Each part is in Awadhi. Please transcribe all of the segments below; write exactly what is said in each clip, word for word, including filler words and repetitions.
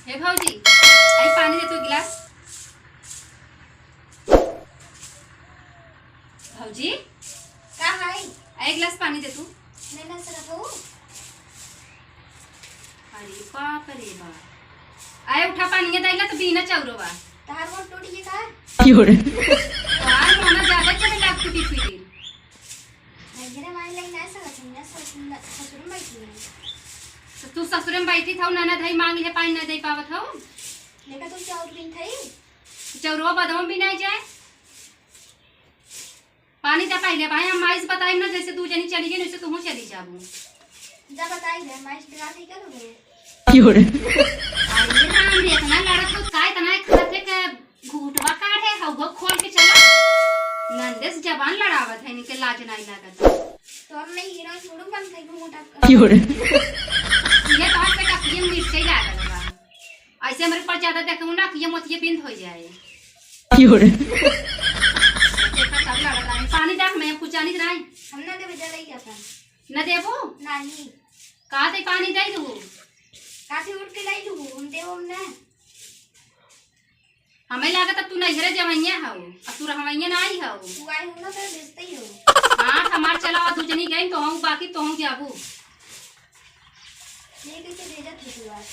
हे भौजी, आई पानी दे तू गिलास। भौजी, का है? आई गिलास पानी दे तू। नहीं ना सकत हो। अरे बाप रे बाप। आए उठा पानी ये दैला तो बीना चौरो बा। तहार गोड़ टूट गई का? क्यों रे? तहार मोना ज्यादा चले लाग टूटी फूटी। नैहरे माई लग ना सकत हूँ, ना ससुर, ससुर में बैठी हूँ। तो तू ससुर में बैठी था, ननद है मांगी है पानी ना दे पावत हो। देखा तू चाउर बिन थई। चौरो बदम भी नहीं जाए। पानी दे पहले भाई, हम माई से बताई ना, जैसे दू जनी चली गई, वैसे तू चली जाबू। जा बताई दे, माई से बिगाड़ नहीं करोगे? क्यों रे? अरे राम रे, इतना लड़त हो, का इतना एक हाथे के घूंघटवा काढ़े, हउवा खोल के चला। नंदे से जबान लड़ावत है, इनके लाज नहीं लागत। तोर नहीं हीरो छोड़ू बन के घूंघटा। क्यों रे? ये बात पे कपिए मिर्चे लागल बा। ऐसे हमरे पर ज्यादा देखू ना कि ये मोतिये बिंद हो जाए। क्यों रे? देखा तब लड़त रही। पानी दे, हमें कुछ जानी नहीं। हम ना देबे, जा लई अपन। न देबू? नहीं। कहा थे पानी दे दू। काफी उठ के लई लू, हम देबो हम ना। हमें लागत अब तू नैहरे जवैया हऊ, अब तू रहवैया ना आई हऊ। तू आई हूँ ना, फिर भेजते ही हो। हाँ, हमार चला, और दू जनी गई तो हूँ, बाकी तो हूँ जाबू। ये कैसे भेजत है तू आज?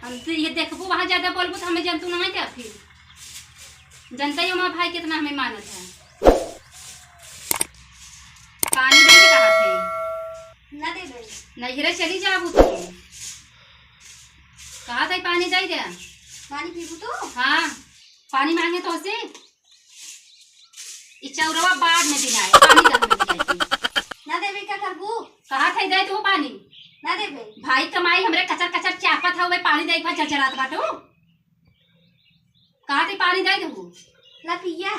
हम तो ये देखबू, वहाँ ज्यादा बोलबू तो हमें जनतू नहीं क्या फिर? जनता ही हमारा भाई कितना हमें मानत है। पानी दे के कहा थे? ना देबे। नैहरे चली जाबू तू। कहा थे पानी दे दे। पानी पीबू तू? हाँ, पानी मांगे तो से। ई चौरवा बाद में दिन आए, पानी दे हमें दिया जी। ना देबे, का करबू? कहा थे दे तू पानी। ना देबे। भाई कमाई हमरे कचर कचर चापत हवे, पानी दे पर चरचरात बाटू। कहा थे पानी दे देबू। ना पिया।